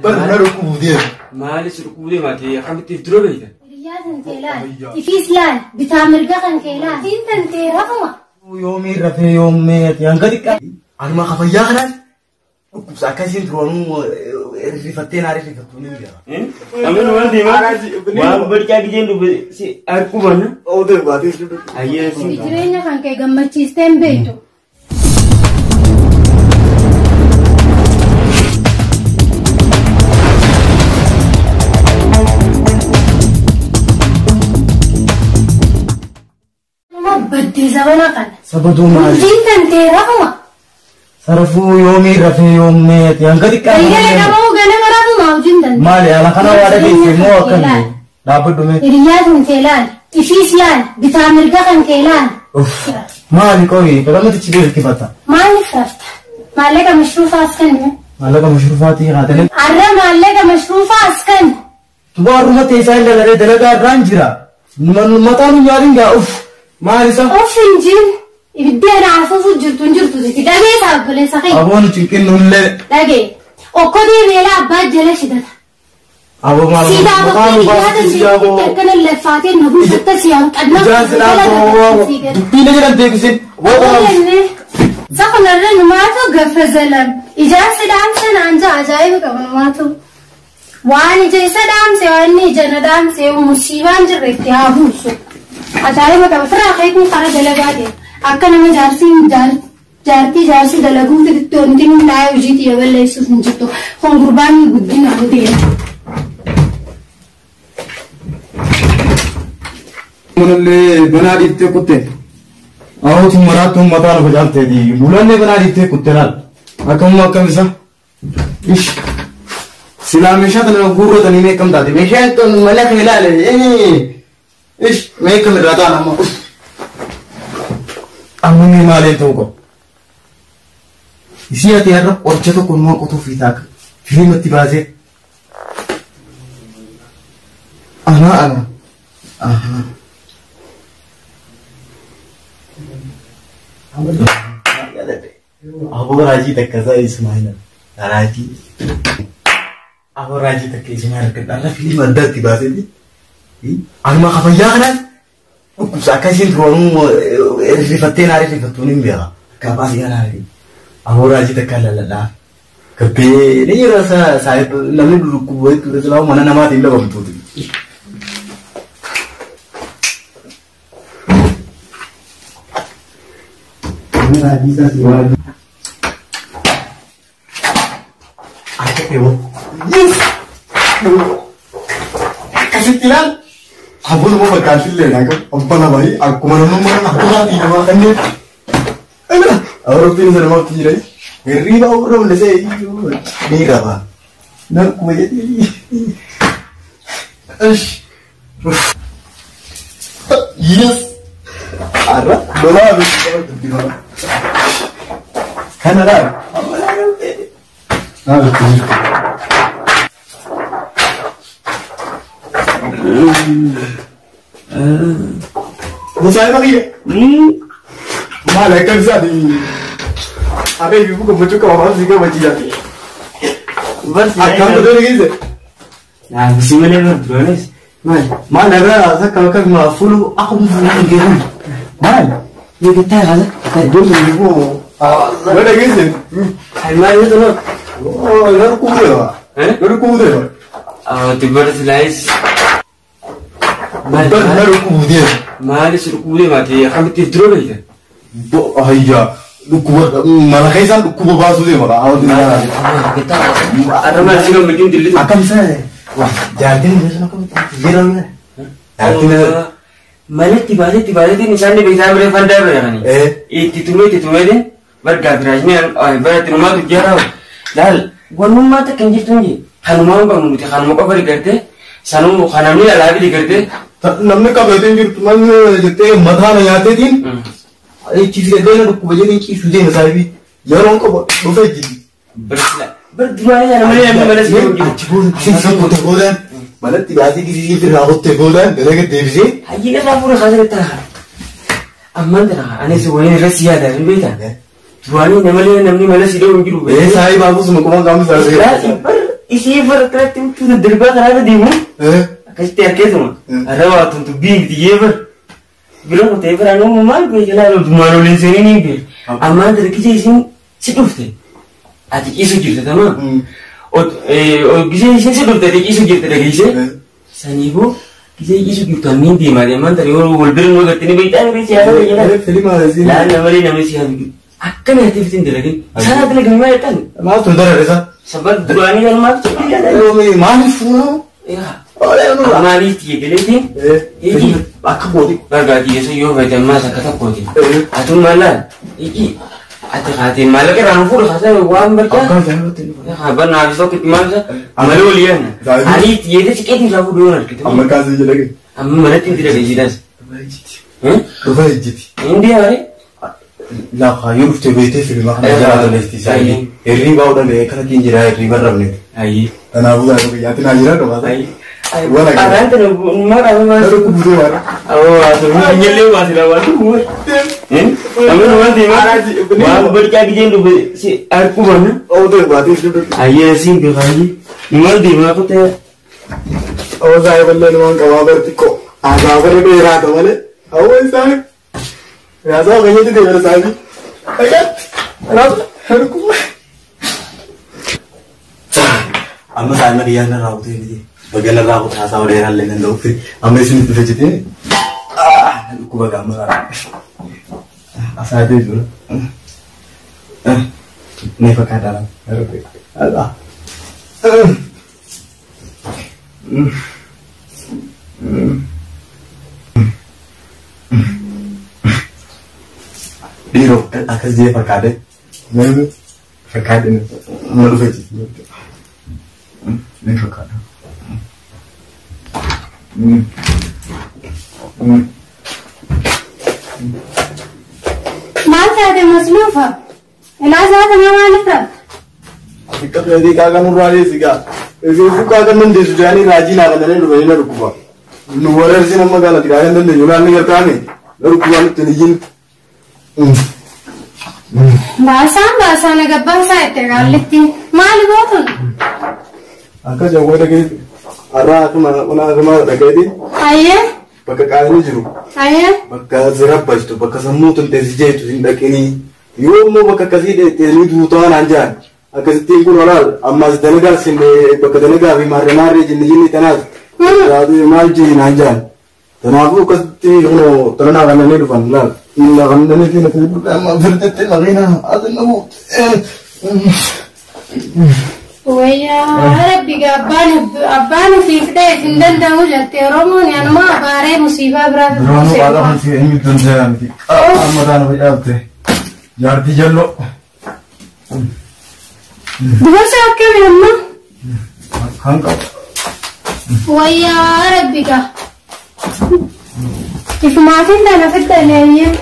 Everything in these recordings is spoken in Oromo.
Bar na dhukkubuu deema. Maali si dhukkubuu deema ati akkamitti if dura beekta? Hiriyaa tantee laal. Ifiis laal. Bitaa mirga kan kee laal. Siin tantee rafuma. Yoomii rafee yoomee ati hanga xiqqaa. Anuma kafayyaa kanaas dhukkubsa akkasiin turanuu rifattee naa rifattuu ni jira. Namni waan deemaa waan barcaa gijeen dhufe si harkuu banna. Oodee baatee si dhufu. Ayyee si. Jireenya kan kee gammachiistee hin beektu. Nama baddee zabana kana. Sabaduu maali? Siin tantee rafuma. Sarafuu yoomii rafee yoomee ati hanga xiqqaa. Galgala qabuu ganama rafuma hojiin tantee. Maali ala kana waa dhageesse immoo akkami dhaabbadhu mee. Hiriyaa tantee laal. Ifiis laal. Bitaa mirga kan kee laal. Uff maali qoyi qalamatti beeksifata. Maaliif rafta? Maallaqa mashruufaa as kennu. Maallaqa mashruufaatii haatale. Arra maallaqa mashruufaa as kennu. Tubaaruma teessaa hin dalagaa dalagaa irraan jira. Mataan hin nyaatin gaa uff maal isa. Of hin jiru. Ibiddi ana afuufu jirtu hin jirtu sitti. Dhagee isaa obboleessa kee. Aboon cinqinnullee. Dhagee. Okkodee beelaa abbaa jala shidata. Aboo maal Siidaa mataan boqqee baasii nyaata yaaboo. sitti akkana laffaatee na buufatta si hanqannaa. Ijaan silaa dubbiin jedhan deebisin. Sakunarra numaatu gaffa zalam. Ijaarsi dhaamsa naan jaa ajaa'iba qaba numaatu. Waan ija isa dhaamse waan inni ija na dhaamse musiibaan jirre itti haa buusu. Ajaa'iba qaba. Firaa keekuun karaa dalagaa deema. Akka nama jaarsiin jaartii jaarsi dalaguun fidhitti wanti hundaa'ee hojii xiyya balleessuuf hin jirtu. Kun gurbaan guddinaan deema. Manallee banaa dhiiftee kutte. Awwaatu maraattuun mataa lafa caalteeti. Bulallee banaa dhiiftee kutte laal. Akkamuma akkam isa? Ish. Silaa meeshaa kana guurratanii mee akkam taate? Meeshaan tun malee kan ilaale. Ish mee akkam irraa ta'an amma. Amma mee maalee ta'uu qabu? Isii ati har'a qoricha tokko numaa qotuuf taaka. Firimatti baasee. Ana ana. Ahaa. Aboo raajii takka isaa Ismaa'eel. Raajii. Aboo raajii takka Ismaa'eel argadha. Arra fiilma addaatti baaseeti. Anuma kafayyaa kanaan dhukkubsa akkasiin turanuu rifattee naa rifattuun hin beeka. Akka baasii kanaa Aboo raajii takka laladhaa. Gabbee ni jira saayib namni dhukkubu jechuudha silaa mana namaatiin dhabamtuuti. Raajii isaa si waajii. Akka eewwa. Yes! Akkasitti ilaal. Abboon immoo fakkaatti illee naa qabu. Abba lamaa akkuma namummaa akkuraatii namaa kanneen. Awurooppin isa namaatti jira. Hirriiba awurra mul'isee ni raba. Nan kuma jedhee. Ish. Yes! Arra lolaa miti. Kana laal. Amma laal. Naa bitti jirtu. Musaa kiyya. Maal akkam isaati? Abee fi gammachuu qaba maal si gammachiisaati? Akkam godhee geesse? Naafisi malee bar duraanis maali? Maal irraa sakka akka fuulu akkuma fuulu hin geessu. Maal? Eegattaa haala. Durri immoo. Wada geesse? Maal yoo ta'u? Garuu kuudeema. Garuu kuudeema. Ati bara silaayis. Bar garuu kuudeema. Maali si dhukkubuu deema ati akkamitti if dura beekta? Hayya dhukkuba mala keessaan dhukkuba baasuu deema. Arra maal si gammachuun dillitu? Akkam isa jaartiin sun akkamitti jira jaartiin Malatti baasee itti baaseetiin isaan ni beektaa biree fandaa bira kani. Itti tumee itti tumeetiin bargaa firaashnii bara itti numaatu jara laal wannummaa takka hin jirtu hin kanumaa hin qabnu nuti kanuma qofa rigartee sanuu kanamni alaa bili gartee. Namni qabeetiin jirtu namni jettee mataa na nyaateetiin ciisee na dhukkuba jedhee ciisuu deema saayibii yeroon qabu dhufee jiri. Bar duraanii sana malee namni mana si jiru. Achi booda ciisee qote boodaan malatti baasee gisisii firraa qote boodaan dalaga deebisee. Hayyee irraa fuula kaasee ta'a. Ammaan tana anis waliin irra si yaada hin beektaa. Duraanii namalee namni mana si dha'u hin jiru. Ee saayibaa kusuma quban qaamni isaa. Bar Isii bara kanatti huccuu daddarbaa karaarra deemu. Akkasitti harkeessuma. Har'a waa tuntu biin biyyee bara. Bira kutee bira nama maal beekee laalu maal oliin seenii ni beeku. Ammaan dargijee isiin si dhufte. Ati ciisu jirte tamaa. Gisee isiin si dhufte ati ciisu jirte dhageessee. Saniifuu gisee ciisu jirtu anniin deemaa deemaan tarii yoo wal bira nu agartee ni beektaa ni beektaa yaada beektaa. Laal malee namni si hafu. Akkana ati fitin dalagin. Sana dalagin maal jettan? Maaltu dararisa? Sabab duraanii kan maal jedhu? Maaliif fuunaa? Maaliif xiyyeeffaleetiin? Akka kooti. Bargaa xiyyeessuu yoo fayyadamu maas akka tokkooti. Atuun maal laal? Ati kaatee maallaqa irraa nu fuudhu kaasee waan barjaa. Akka ajaa'ibatti inni fuudha. Barnaa fi tokkitti maal isa malee olii yaadna. Ani xiyyeeffate siqeetiin irraa fuudhu yoo argite. Amma kaasee jala gadi. Amma manatti itti dhageessitas. Dhufa ejjiti. Hindi yaare. Lafa yoo dhufte beektee filma kana jala toleesti isaanii. Hirriibaa hodhame kanatti hin jira hirriiba rabne. Kanaafuu gaafa biyyaatti naa jira dhufa. Araan tana maal amma Garuu kubutee waan. Awwa nyellee waasila waatu kuwe. Amma waan deemaa waan barjaa gijeen dhufe si harku bana. Ootee baatee dhufe. Ayyee siin beekaayee maal deemaa kutee. Awwa saayii waan qabaa bar xiqqoo. Haasaa bara dheeraata malee. Awwa isaanii. Haasaa keenyatti deemara saayii. Dhagaatti. Kanaaf harku. Amma saayii madiyyaa narraa kutee miti. Bagala irraa kutaa haasaa dheeraa illee danda'u fi amma isin dhufe jettee dhukkuba gaama asaatee jiru. Ni fakkaata lama. Dhiiroo akkas jee fakkaate. Fakkaate na dhufe jettee. Ni fakkaata. Maal taate masluufa? Ilaa zaata nama maaliif rabta? Xiqqaa feetii kaakan nurraa deessi gaa. Eeguuf kaakan dandeessu jedhanii raajii naa kanneen dhufanii na dhukkuba. Nu wareersi nama gaalati kaakan dandeenyu naan ni gargaarame na dhukkubaa nutti hin iyyin. Baasaan baasaa na gabbaasaa itti qaallitti. Maali gootun? Akkas jawwee dhageessi. Har'a akkuma akkuma dhageetti. Ayyee. Bakka qaanii jiru. Ayyee. Bakka zirabbastu bakka sammuu tunteessi jeetu hin dhaqinii. Yoo immoo bakka akkasii dheettee duutaa naan jedhan. Akkasittiin kun olaal ammas dalagaa sin bakka dalagaa fi maarree maarree jinni jinni tanaas. Maal jini naan jedhan. Kanaafuu akkasitti kunoo tananaa kanneen dhufan laal. Inni kanneen fi natti amma firtetti laqiina as namu. Wayyaa rabbi abbaan ofiif dha'eef hin danda'u jettee Oromoon anuma abaaree musiibaa biraa Duraanuu baadhaa kan si eenyu danda'aa miti. Amma taana facaafte. Jaartii jalloo. Dubarsa akkamii amma? Kan qabu. Wayyaa rabbi gaa. Ifumaatiin tana fiddale ayyee.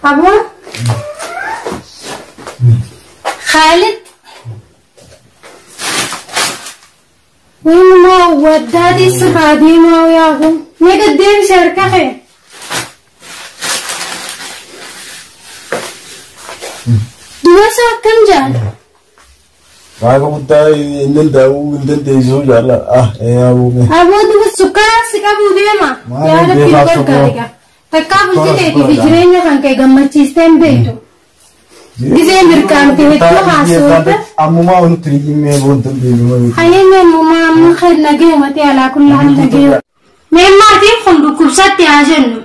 Abu Khalid وين ما ودادي سخادي ما وياهم نقدم شركة خير دوسا كم جال Waaqa guddaa hin danda'u hin dandeessuu jaalla. Ah ee abuu. Aboo duba sukkaara si qabuu deema. Yaa Rabbi nu gargaari. Takkaa bultii teetii fi jireenya kan kee gammachiistee hin beektu. Gisee mirqaamte hedduu haasofte. Ammumaa nutti hin himmee boon dandeessu. Hayyee ammumaa amma kan nagee matee alaa kulla hal nagee. Mee maatiin kun dhukkubsatti haa jennu.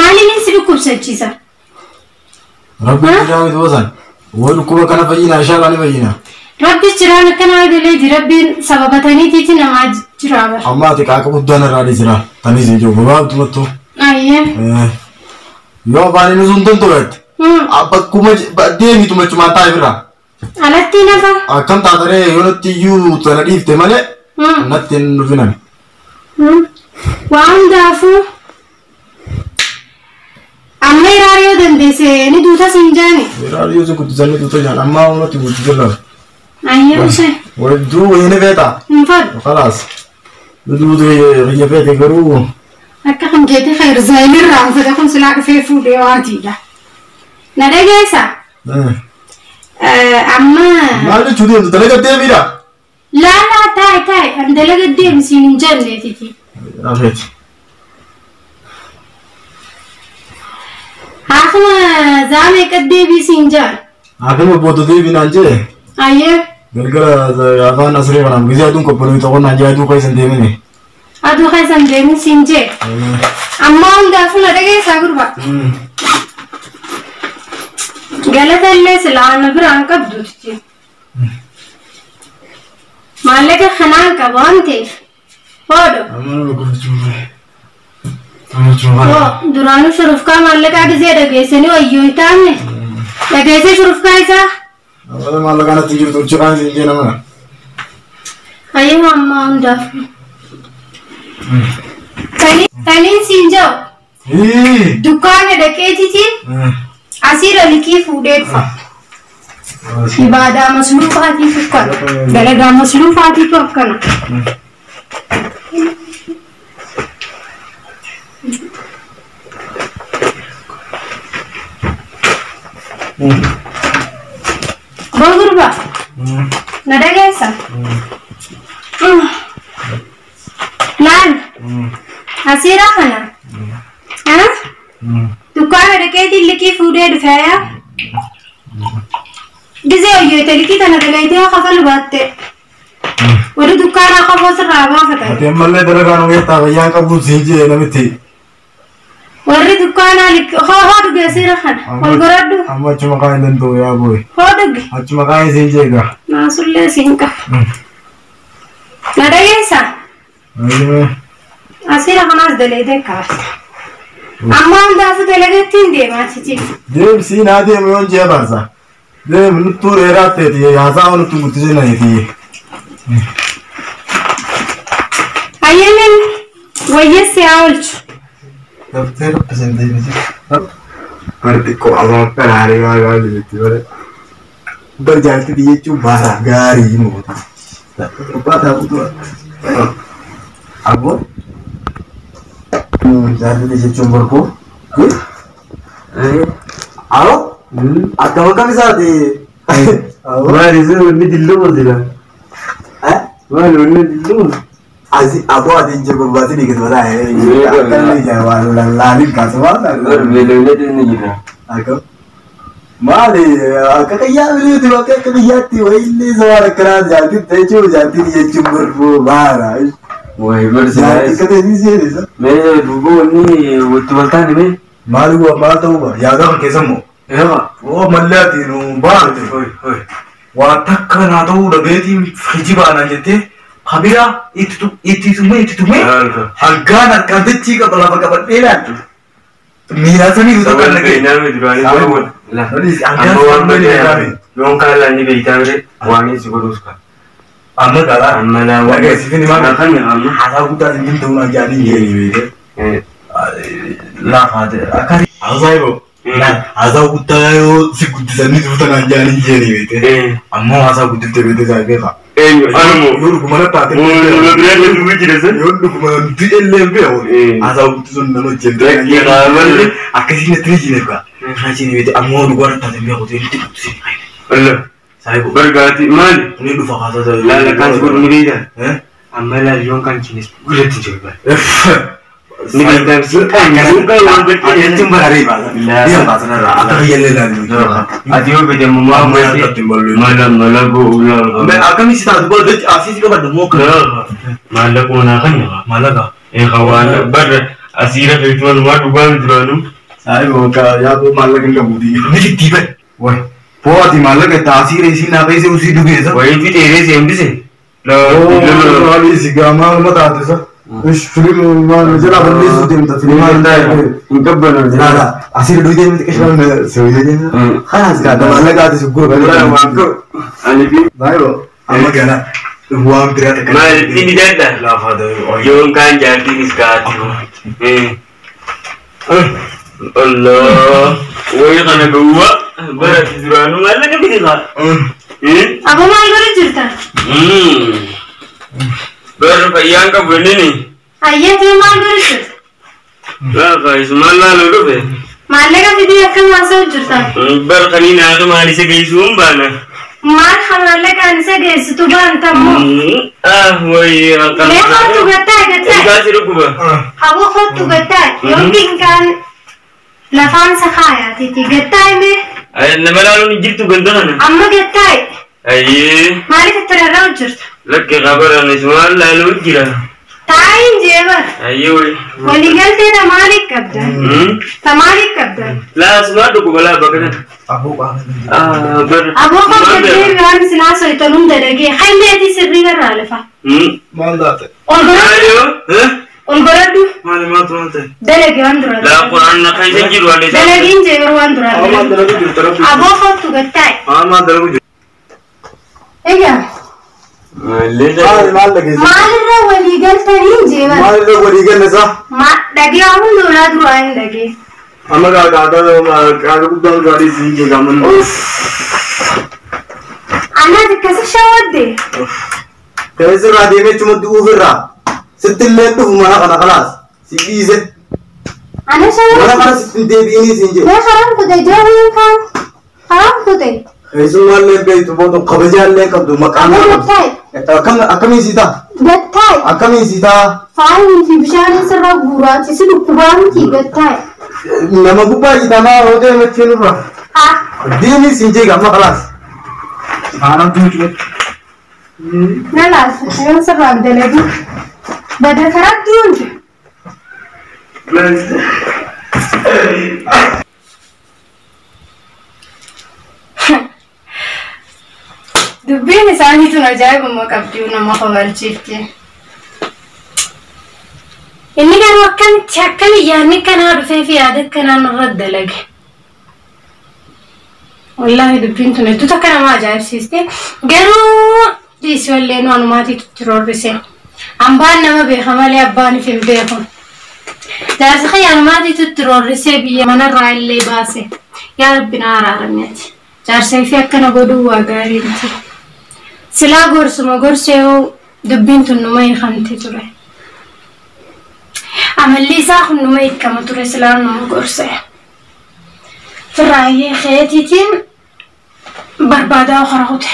Maaliin si dhukkubsachiisa? Rabbi jiraa miti bosan. Waan dhukkuba kana fayyina inshallah ni fayyina. Rabbi jiraan akkanaa galee rabbiin sababataniitiiti namaa jira bara. Amma ati qaaka guddaan irraa jira. Tanis ijoo gabaabdumattu. Ayyee. Yoo afaan inni sun tontolette. Bakkuma deemitu machumaan taa'e irraa. Alatti nafa. Akkam taataree yoo natti iyyuu sana dhiifte malee natti hin dhufinan. Waa hundaafuu amma hiraar yoo dandeesse ni duutas hin jaane. Hiraar yoo si guddisan ni duuta jaan amma natti guddisan. Ayyee usee. Wadduu wayini feeta. Hin fadhu. Khalaas. Duutu biyya feete garuu Akka kan keetii khayr zaayilirraa uffata kun silaa dhufee fuudhee waatiidha. Na dhageessaa? Amma. Maal jechuu deemtu dalaga deemiidha? Laalaa taa'i taa'i kan dalaga deemu siin hin jenneetiti. Rafeeti. Haakuma zaamee qaddeebii siin jaan. Haakuma booda deebii naan jee. Ayyee. Galgala afaan asiree kanaan gizee aduun qophaa'u tokko naan jee aduu keessa hin deemine. Aduu keessa hin deemin siin jee. Amma hundaafuu na dhageessaa gurba. Galata illee silaa na biraan qabduuti. Maallaqa kanaan qaba waan ta'eef. Hoodho. Duraanuu shurufkaa maallaqaa gisee dhageessanii wayyoo hin taane. Dhageessee shurufkaa isaa. Maallaqa natti jirtu hojjetaan siin jee nama. Ayyee ammaa hundaafuu. Taniin siin jiru. Dukkaana dhaqeetitiin asiira liqii fuudhee dhufa. Ibaadaa masluufaatiif akkana. Dalagaa masluufaatiif akkana. Gurba. Na dhageessa? Laal. Asiira kana. Dukkaana dhaqeetiin liqii fuudhee dhufeeyaa. Gisee hojjete liqii tana dalaitee kafalu baatte. Warri dukkaanaa kafoo sirraa baafatan. Ati ammallee dalagaan ogeettaa fayyaan qabu siin jee namitti. Warri dukkaanaa hoo dhuge asiira kana. Wal goradhu. Amma achuma kaan hin danda'u yaa booye. Hoo dhuge. Achuma kaan siin jee egaa. Naasullee siin qaba. Na dhageessaa? Asiira kanaas dalaitee kaafta. Amma hundaafuu dalagatti hin deemaa titi. Deemsii naa deemu yoon jee barsa. Deemu nuttuu dheeraa ta'eeti haasaa nuttuu guddisee na Ayyenen wayyeessi haa oolchu. Daftee raffiseen deemisi. Bari xiqqoo amaan kanaalee maal maal jetti bare. Bar jaartii jechuun baara gaarii moota. Abbaa kutuu. Abbo. Jaartii jechuun borkoo. Alo. Akkam akkam isaati? Maali sun wanni dilluu jira. Maali wanni dilluu? Asi aboo ati hin jiru baasii dhiigas mataa akkanni ijaa waan lallaalin kaasa waan Beelawlee ni jira. Akkam. Maali akka qiyyaa biliiti bakka akka qiyyaatti wayillee sawaan akkanaa jaartiin jechuun jaartiin jechuun borfoo baara. Wayi barsi. Jaartii akka ta'e ni seenisa. Mee duuba wanni walitti waltaan hime. Maali maal ta'uu ba yaada kan keessa immoo. Eewa. Oo mallee ati nu baarte. Waa takka naa ta'uu dhabeetiin hijibaa naan jettee habira itti tumee hangaan harkaan dachii qaba lafa qabadhee ilaaltu. Miiraasanii utuu kan nagee. Amma waan badee yoon kaan laanni beektaa bire waan si godhuus ka. Amma kalaa. Amma laa waan. Dhageessifin himaa. Kan amma. Haasaa guddaa hin ta'uu naan jaanii jeeni beekee. Lafaa akka haasaa yoo. Haasaa guddaa yoo si guddisanii tuuta naan jaanii jeeni beekee. Ammoo haasaa guddiftee beekee isaa beekaa. Eenyu anumoo. Yoo dhuguma na taate. Nama biraa illee duwwii jira sun. Yoo dhuguma du'e illee beeku. Haasaa guddisuun nama hojjetu. Akkasiin natti ni jineef kaa. Kana jineef beekee ammoo dhuguma na taate beeku ta'e nuti guddisee. Allah. Saayibu. Bargaati maali? Ni dhufa haasaa ta'e. Laala kan si godhu ni beektaa? Amma laala yoon kan cines gurratti jiru baal. Ni beektaa si kan si kan waan godhe. Jechuun baraaree baasa. Biyya baasan irraa akka fayyallee ilaalu. Ati yoo beekte mumaa Amma yaadatti hin balleessu. Mala mala goolaa. Akkamitti si taatu godhu asii si qabadhu moo akka. Maallaqa naa kan yaa. Maallaqa. Egaa waan barra asiira feetuun waan dhugaa duraanuu. Saayibu yaaduu maallaqa hin qabuuti. Ni fittii bari. Wayi. Pooti maallaqa itti asiira isiin naa keessa usii dhugeessa. Wayiitti dheeree si hambise. Maali si gaamaa nama taate sa. Ish filimu maal jala balleessuu deemta filimaa Hin qabbanu. Laala asiira dhugi deemti qishmaan sooyyee deemta. Kanaas gaadha maallaqa ati suggura Waan ani fi Saayibu amma gana waan biraa takka. maalitti ni danda'a. Lafa ta'e. Yoon kaan jaartiinis gaati. Allah. Wayi kana gowwaa bara duraanuu maallaqa miti kaa. Aboo maal godhu jirta? Bara fayyaan qabu inni. Ayyeetii maal godhu jirta? Laafa isumaan laaluu dhufe. Maallaqa fidee akkam haasa'u jirta? Bar kaniin haadha maal isa geessuun baana. Maal maallaqaan isa geessitu baantammoo? Ah wayi Mee kottu gattaa gattaa. Egaa si dhukkuba. Haboo kottu gattaa yookiin kan lafaan sakaayaatiiti gattaa himee Nama laaluun hin jirtu ganda kana. amma gattaa Ayyee maaliif itti rarra'u jirta? Lakke qabaran isumaan laaluu jira. Taa'iin jeebar Ayyee wayi. waliigaltee ta maaliif qabdan? Ta maaliif qabdan? Laa isumaan dhukkuba laa bakka kana. Aboo qaama. Ah bar. Aboo kottu waan silaa soitan hunda dhagee haymeetii sirrii barraa lafa. Maal taate? Ol godhadhu Ayyoo. ol godhadhu Maali maaltu maal ta'e? dalage waan dura. Laa quraan na keessa jiru waan isaa. Dalagiin jeebar waan dura. Maal dalagu jirtu rabbi? Aboo kottu gattaa. Maal dalagu jirtu? Egaa Maal maal dhageesse? maalirra waliigaltaniin jeebar? Maalirra walii galle isaa? Ma dhagee hundi olaa duraa hin dhagee. Amma qaaqa guddaan gaarii siin jeeqaman. Anaati akkasi shawadde. Keessa irraa deemee chuma du'uuf irraa. Sitti illee dhufu mana kana kalaas. Si dhiise. Ana Mana shawadde. kana sitti hin deebi'inii siin jedhe. Mee haram kute joobiin kaan haram kute. Keessumaallee beektu booda kabajaallee qabdu maqaan Aboo qabdu. gattaa'e Akkamiin sii ta'a? gattaa'e Akkamiin sii ta'a? faayinii fi bishaaniin sirra guuraati si dhukkubaa miti gattaa'e. Nama gubbaa jitamaa yoo deeme nurra. Haa Deemii siin jeeqa amma kalaas. Haanaan duuchu. na laata yoon sirraan dalagu bada karatti hundi. Dubbiin isaanii tun ajaa'ibuma qabdi nama kofalchiifti. Inni garuu akkamitti akkami yaadni akkanaa dhufee fi yaada akkanaa nurra dalage. Wallaahi dubbiin tun hedduu takka nama ajaa'ibsiiste. Garuu dhiisi wallee nu anumaatiitu itti roorrise. Hambaan nama beeka malee abbaan if hin beeku. Jaarsi kiyya anumaatiitu itti roorrisee biyya manarraa illee baase. Yaa Rabbi na araaramneeti. Jaarsee fi akkana godhuu waa gaarii miti. Silaa gorsuma gorsee hoo dubbiin tun numa hiikamti ture. Amalli isaa kun numa hiikama ture silaa numa gorse. Firraayyee keetiitiin barbaadaa kara kute.